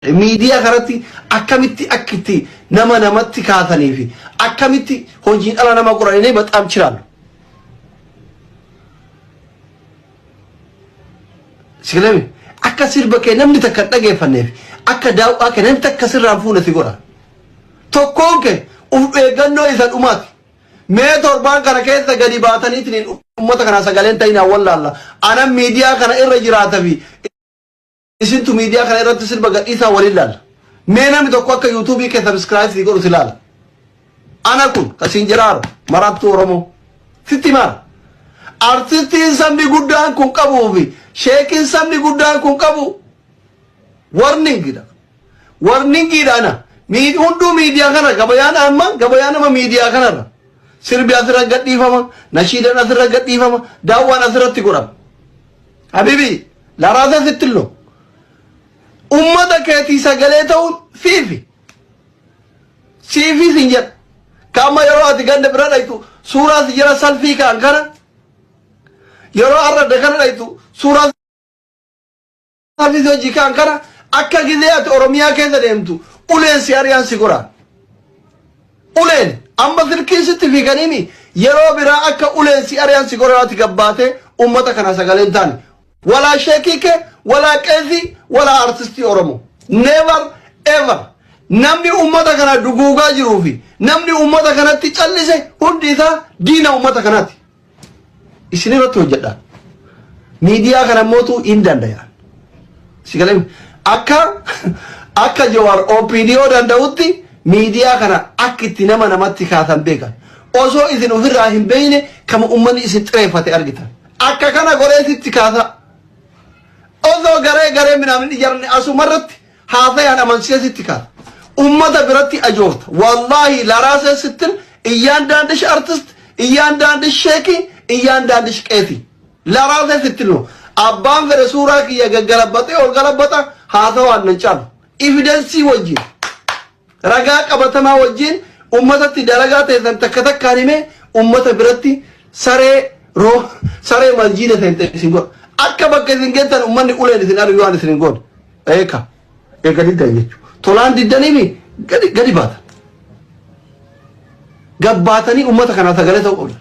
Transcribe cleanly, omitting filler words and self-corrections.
Miidiyaa kanatti akkamitti akka itti nama namatti kaasanii fi akkamitti hojiin ala nama godhan inni baxaam chiraalu. Sigalame akka sirba kee namni takka hin dhageeffanneef akka daaw'aa kee namni takka sirraa hin fuune si godha. Tokkoon kee uf eeggannoo isa dhumaati. Mee torbaan kana keessa gadi baataniitiin uummata kanaa sagaleen ta'inaa wallaalla. Anan miidiyaa kana irra jiraata fi isintu miidiyaa kana irratti sirba gadhiisaa waliin laalla. Mee namni tokko akka yuutuubii kee subscribe sii godhu si laala. Ana kun ka siin jedhaaru maraattuu Oromoo. Sitti himaara. Artistiin sabni guddaan kun qabuu fi sheekiin sabni guddaan kun qabu warningidha. Warningiidha ana. Hunduu miidiyaa kana gabayaan amma gabayaan amma miidiyaa kanarra. Sirbi asirra gadhiifama, nashiidaan asirra gadhiifama, daawwaan asirratti godhama. Habibi, laraasa sitti illo. Ummata keetii sagalee ta'uun siifi. Siifi sin jedha. Ka amma yeroo ati ganda bira dhaytu suuraa si jala salfii kaan kana yeroo arradda kana dhaytu suuraa salfii si hojii kaan kana akka gizee ati Oromiyaa keessa deemtu uleen si ari'an si godha. Uleen amma silkiin sitti fiiganiimi yeroo biraa akka uleen si ari'an si godha ati gabbaatee ummata kana sagalee hin taane. Walaa sheekii kee, walaa qeesii, walaa artistii Oromoo. Never ever. Namni ummata kana duguugaa jiruu fi namni ummata kanatti callise hundi isaa diina ummata kanaati. Isin irratti hojjedha. Miidiyaa kana mootu hin danda'a. Si galee akka Jawaar OPDO danda'utti miidiyaa kana akka itti nama namatti kaasan beekan. Osoo isin ofirraa hin beekne kama uummanni isin xireeffate argitan. Akka kana godhee sitti kaasa. Osoo garee garee minaamin ijaarne asumarratti haasayaan amansiisa sitti kaasa. Ummata biratti ajoofta. Wallaahi laraasee sittin እያንዳንድሽ አርቲስት እያንዳንድሽ ሼኪ እያንዳንድሽ ቄሲ ለራሴ ስትል ነው። Abbaan fedhe suuraa kiyya gaggalabbaxee ol galabbata haasawaan nan caalu. Evidence wajjin ragaa qabatamaa wajjin ummatatti dalagaa teessan takka takkaan himee ummata biratti saree roo saree masjiida seente isin godha. Akka bakka isin geettan ummanni uleen isin ari'u waan isin hin goone. Eeka eega diddan jechuudha. Tolaan diddaniimi gadi gadi baatan. Gabbaatanii ummata kanaa sagalee ta'uu qabdan.